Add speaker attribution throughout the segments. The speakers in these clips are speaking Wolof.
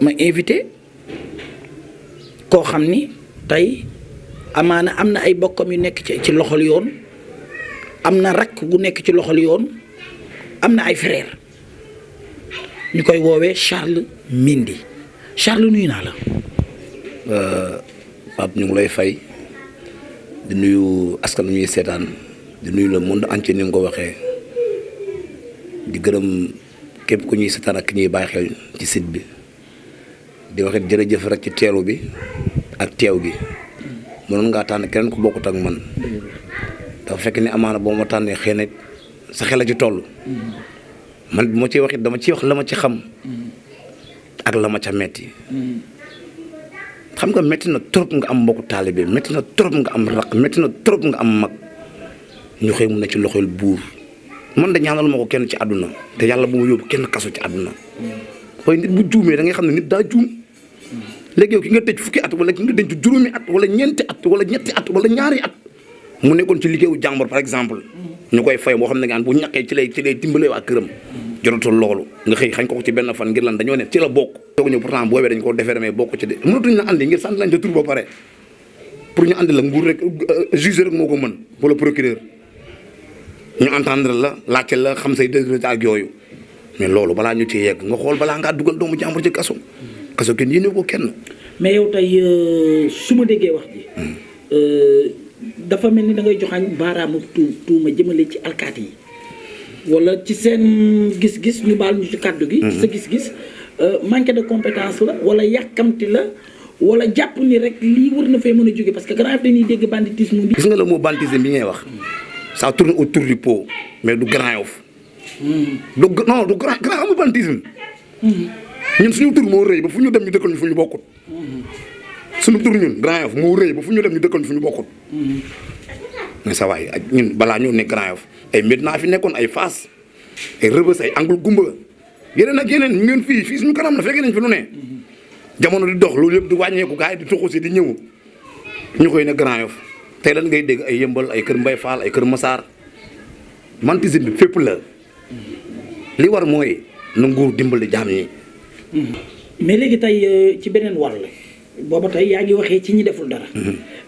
Speaker 1: ma invité koo xam ni tey amaana am na ay bokkam yu nekk ci loxol yoon am na rakk gu nekk ci loxol yoon am na ay frère ñu koy woowee Charles Mendy Charles nuyu naa la.
Speaker 2: Pape ñu ngi lay fay di nuyu askan wi ñuy seetaan di nuyu le monde entier ni nga ko waxee di gërëm képp ku ñuy seetaan ak ki ñuy bàyyi xel ci site bi di waxit jërëjëf rek ci teelu bi ak teew gi mënoon ngaa tànn keneen ku bokkut ak man dafa fekk ni amaana boo ma tànnee xëy na sa xel a ci toll man bi ma ciy waxit dama ciy wax la ma ci xam ak la ma ca metti xam nga métti na trop nga am mbokku taalibe métti na trop nga am raq métti na trop nga am mag ñu xëy mun na ci loxol buur man da ñaanal ma ko kenn ci àdduna te yàlla bu ma yóbbu kenn kaso ci àdduna waaye nit bu juumee da ngay xam ne nit daa juum léegi yow ki nga tëj fukki at wala ki nga denc juróomi at wala ñeenti at wala ñetti at wala ñaari at mu nekkoon ci liggéeyu jàmbur par exemple ñu koy fay boo xam ne gaan bu ñaqee ci lay dimbalee waa këram jotatul loolu nga xëy xañ ko ci benn fan ngir lan dañoo ne ci la bokk doog ñëw pourtant boobee dañ ko defere mais bokk ci de mënatuñ la andi ngir sant lañ sa tur ba pare pour ñu andi la nguur rek juge rek moo ko mën wala procureur ñu entendre la laajte la xam say dëgg ak yooyu mais loolu balaa ñu ci yegg nga xool balaa ngaa dugal doomu jàmbur ci kaso kenn yéene ko kenn.
Speaker 1: mais yow tey su ma déggee wax ji dafa mel ni da ngay joxañ baaraamu tuuma jëmale ci alkaati yi wala ci seen gis-gis ñu baal ñu ci kàddu gi. sa gis-gis manque de compétence la wala yàkkamti la wala jàpp ni rek lii war na fee mën a jóge parce que Grand Yoff dañuy dégg banditisme bi.
Speaker 2: gis nga le mot banditisme bi ngay wax ça tourne autour du pot mais du Grand Yoff. du grand amul banditisme. ñun suñu tur moo rëy ba fu ñu dem ñu dëkkal ñu fu ñu bokkut. suñu tur ñun Grand Yoff moo rëy ba fu ñu dem ñu dëkkal ñu fu ñu bokkut. mais sa waay ñun balaa ñoo nekk Grand Yoff ay Médina fi nekkoon ay Fass ay Rebeuss ay Angle Goumba yeneen ak yeneen ñu ngeen fii suñu kanam la fekk nañ fi lu ne. jamono di dox loolu yëpp di wàññeeku gars yi di toxu si di ñëw ñu koy ne Grand Yoff tey lan ngay dégg ay Yëmbal ay Kër Mbay Fall ay Kër Massar banditisme bi fépp la li war mooy na nguur dimbali jaam ñi.
Speaker 1: mais léegi tey ci beneen wàll booba tey yaa ngi waxee ci ñi deful dara.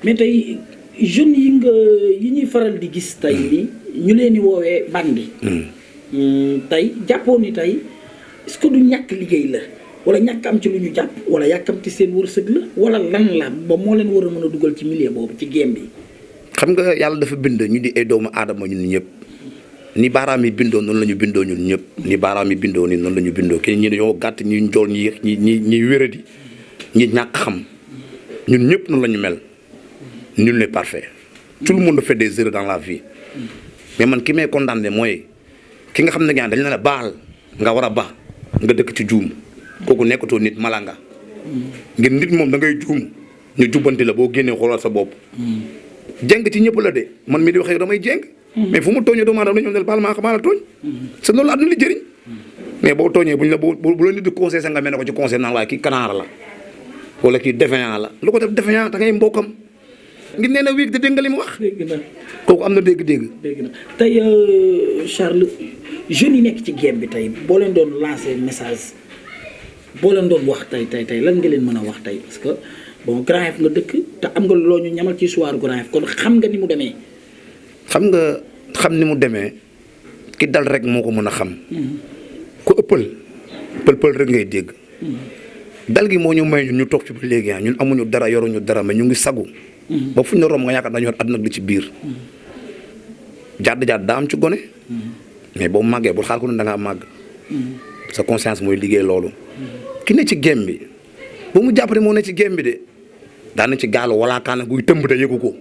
Speaker 1: mais tey jeunes yi ñuy faral di gis tey ni ñu leen di woowee bandi. tey jàppoo ni tey est-ce que du ñàkk liggéey la wala ñàkk am ci lu ñu jàpp wala yàkkamti seen wërsëg la wala lan la ba moo leen war a mën a dugal ci milieu boobu ci game bi.
Speaker 2: xam nga yàlla dafa bind ñu di ay doomu aadama ñun ñëpp. ni baaraam yi bindoo noonu la ñu bindoo ñun ñëpp ni baaraam yi bindoo nii noonu la ñu bindoo kii ñi dañoo gàtt ñi njool ñi wéradi ñi ñàkk xam ñun ñëpp noonu la ñu mel nul n'est parfait tout le monde fait des erreurs dans la vie mais man ki may condamné mooy ki nga xam ne dañ la baal nga war a ba nga dëkk ci juum kooku nekkatoo nit mala nga ngir nit moom da ngay juum ñu jubbanti la boo génnee xoolal sa bopp jeng ci ñëpp la de man mi di waxee damay jeng mais fu mu tooñee doomu aadama dañu ñëw ne baal maa la tooñ c'est loolu àdduna li jëriñ mais boo tooñee buñ la bu la nit di conseil sa nga mel ne ko ci conseil naan waaye kii kanaara la wala kii défaillant la lu ko def défaillant da ngay mbokkam ngir nee na wéeg te dégg nga li mu wax kooku am na dégg-dégg
Speaker 1: na tey Charles jeunes yi nekk ci game bi tey boo leen doon lancer message boo leen doon wax tey lan nga leen mën a wax tey parce que bon Grand Yoff nga dëkk te am nga loo ñu ñamal ci soir Grand Yoff kon xam nga ni mu demee
Speaker 2: xam ni mu demee ki dal rek moo ko mën a xam ku ëppal pël rek ngay dégg dal gi moo ñu may ñun ñu toog ci ba léegi ñun amuñu dara yoruñu dara mais ñu ngi sagu ba fu ñu romb nga yaakaar dañu yor àdduna ak li ci biir jàdd daa am ci gone mais boo màggee bul xaar ko ne da ngaa màgg sa conscience mooy liggéey loolu ki ne ci game bi ba mu jàpp ne moo ne ci game bi de daana ci gaalu wala kaana guy tëmb te yëgu ko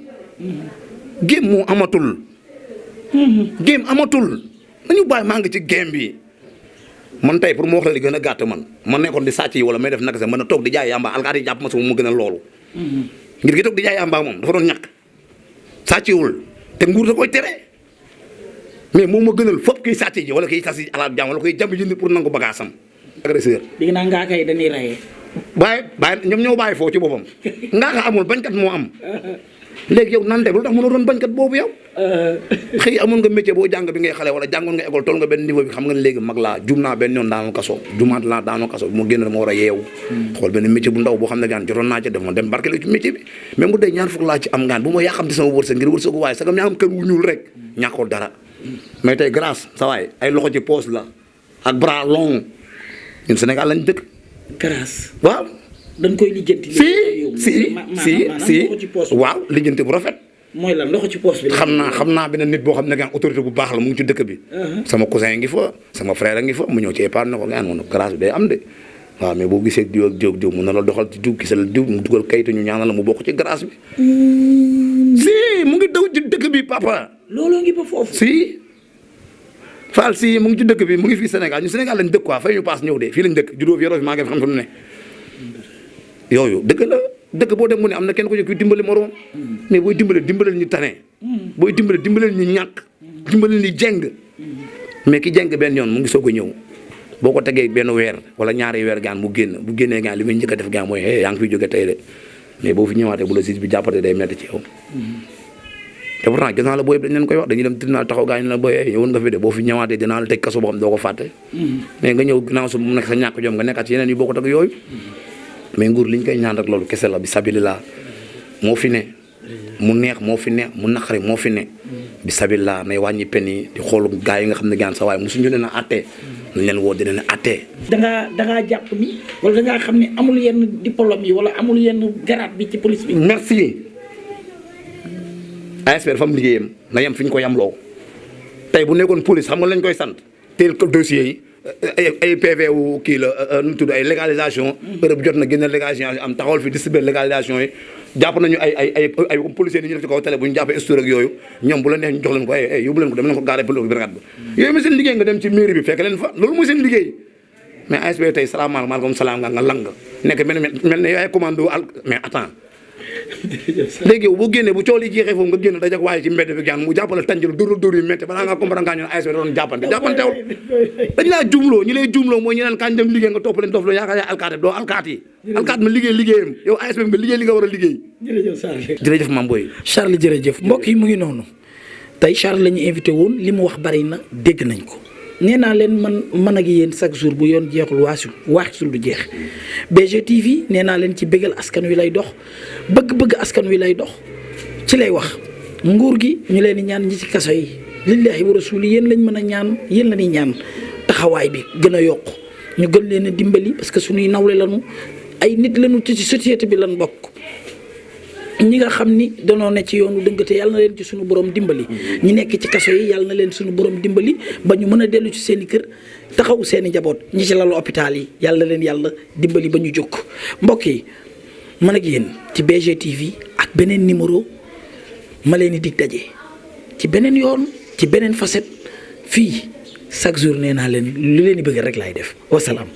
Speaker 2: game moo amatul game amatul nañu bàyyi maa ngi ci game bi man tey pour mu wax la li gën a gàtt man nekkoon di sàcc yi wala may def naka sax mën a toog di jaay yàmba alkaati yi jàpp ma sama mu gën a loolu ngir gi toog di jaay yàmba moom dafa doon ñàkk sàcciwul te nguur da koy tere mais moom ma gënal fop kiy sàcc ji wala kiy sàcc alaat jàmm wala koy jàmm ji pour nangu bagaasam agresseur
Speaker 1: dégg naa ngaa kay dañuy rayee
Speaker 2: bàyyi ñoom ñoo bàyyi foofu ci boppam ngaa ko amul bañkat moo am léegi yow nan def lu tax mënoo doon bañkat boobu yow. xëy amoon nga métier boo jàng bi ngay xale wala jàngoon nga école toll nga benn niveau bi xam nga ne léegi mag laa jum naa benn yoon daanu kaso jumaat laa daanu kaso bu ma génn dama war a yeewu xool benn métier bu ndaw boo xam ne gaan jotoon naa ci def ma dem barkelu ci métier bi même bu dee ñaar fukk laa ci am gaan bu ma yàqamti sama wërsëg ngir wërsëgu waaye sagam ñaa am kër wu ñuul rek ñàkkoo dara mais tey grâce sa waay ay loxo ci poche la ak bras long ñun Sénégal lañ dëkk
Speaker 1: grâce
Speaker 2: waaw
Speaker 1: dañ koy lijjanti
Speaker 2: si waaw lijjanti bu rafet
Speaker 1: mooy lan loxo ci poche bi
Speaker 2: xam naa benn nit boo xam ne gaan autorité bu baax la mu ngi ci dëkk bi sama cousin ngi fa sama frère a ngi fa mu ñëw ci épargne na ko gaan moom grâce bi day am de waaw mais boo gisee diw ak diw mun na la doxal ci diw gisal diw mu dugal kayitu ñu ñaanal la mu bokk ci grâce bi si mu ngi daw ci dëkk bi papa
Speaker 1: looloo ngi ba foofu
Speaker 2: si Fall si mu ngi ci dëkk bi mu ngi fii Sénégal ñu Sénégal lañ dëkk quoi fay ñu paas ñëw de fii lañ dëkk juróom fi yoroo fi maa ngi xam fu ne yooyu dëgg la dëkk boo dem mu ne am na kenn ko ci kuy dimbali moroom mais booy dimbaleel ñu tane booy dimbaleel ñu ñàkk dimbaleel ñu jeng mais ki jeng benn yoon mu ngi soog a ñëw boo ko tegee benn weer wala ñaari weer gaan mu génn bu génnee gaan li muy njëkk a def gaan mooy yaa ngi fiy jóge tey de mais boo fi ñëwaatee bu la siis bi jàppate day metti ci yow te pourtant gis naa la booy dañ leen koy wax dañuy dem tribunal taxaw gaañ la booy yowoon nga fi de boo fi ñëwaatee dinaa la tëj kaso boo xam doo ko fàtte mais nga ñëw ginnaaw su mu nekk sa ñàkk jom nga nekkaat ci yeneen yu bokkut ak yooyu mais nguur li ñu koy ñaan rek loolu kese la bi sabilillah moo fi ne mu neex moo fi ne mu naqari moo fi ne bi sabilillah nay wàññi pen yi di xool gaa yi nga xam ne gaan sa waaye mosuñu leen a attee nañ leen woo dina leen attee
Speaker 1: dangaa jàpp ni wala dangaa xam ne amul yenn diplôme yi wala amul yenn grade bi ci police bi
Speaker 2: merci ASP dafa am liggéeyam na yem fi ñu ko yamloo tey bu nekkoon police xam nga lañ koy sant teel ko dossiers yi ay PV wu kii la nu tudd ay légalisation heure bu jot na génne légalisation am taxawal fi distribuer légalisation yi jàpp nañu ay policiers yi ñu def ci kaw télé bu ñu jàppee histoire ak yooyu ñoom bu la neex ñu jox leen ko yóbbu leen ko dem leen ko gaare pël brigade ba yooyu mooy seen liggéey nga dem ci mairie bi fekk leen fa loolu mooy seen liggéey mais ASP tey salaamaaleykum salaam nga lang nekk mel ne yaay commando mais attends léegi yow boo génnee bu coow li jeexee foofu nga génn dajak waaye ci mbedd bi gaan mu jàppale tànjal dóor yu métti balaa nga comprendre nga ñu ne ASP doon jàppantewul dañ laa jumloo ñi lay jumloo mooy ñu neen kañ dem liggéey nga topp leen dof la yaakaar yaa alkaati doo alkaati yi alkaati ma liggéeyam yow ASP nga liggéey li nga war a liggéey jërëjëf Mame Boye
Speaker 1: Charles jërëjëf mbokk yi mu ngi noonu tey Charles la ñu invité woon li mu wax bari na dégg nañ ko nee naa leen man ak yéen chaque jour bu yoon jeexul waasul du jeex BGTV nee naa leen ci bëggal askan wi lay dox bëgg askan wi lay dox ci lay wax nguur gi ñu leen di ñaan ñi ci kaso yi lillahi wa rasuli yéen lañ mën a ñaan yéen la ñuy ñaan taxawaay bi gën a yokk ñu gën leen a dimbali parce que suñuy nawle lañu ay nit lañu ci société bi lañ bokk ñi nga xam ni danoo ne ci yoonu dëngate yàlla na leen ci suñu borom dimbali ñi nekk ci kaso yi yàlla na leen suñu borom dimbali ba ñu mën a dellu ci seen i kër taxawu seen i njaboot ñi ci lalu hôpital yi yàlla na leen yàlla dimbali ba ñu jóg mbokk yi man ak yéen ci BGTV ak beneen numéro ma leen di dig daje ci beneen yoon ci beneen facette fii chaque jour nee naa leen lu leen di bëgg rek laay def wasalaam.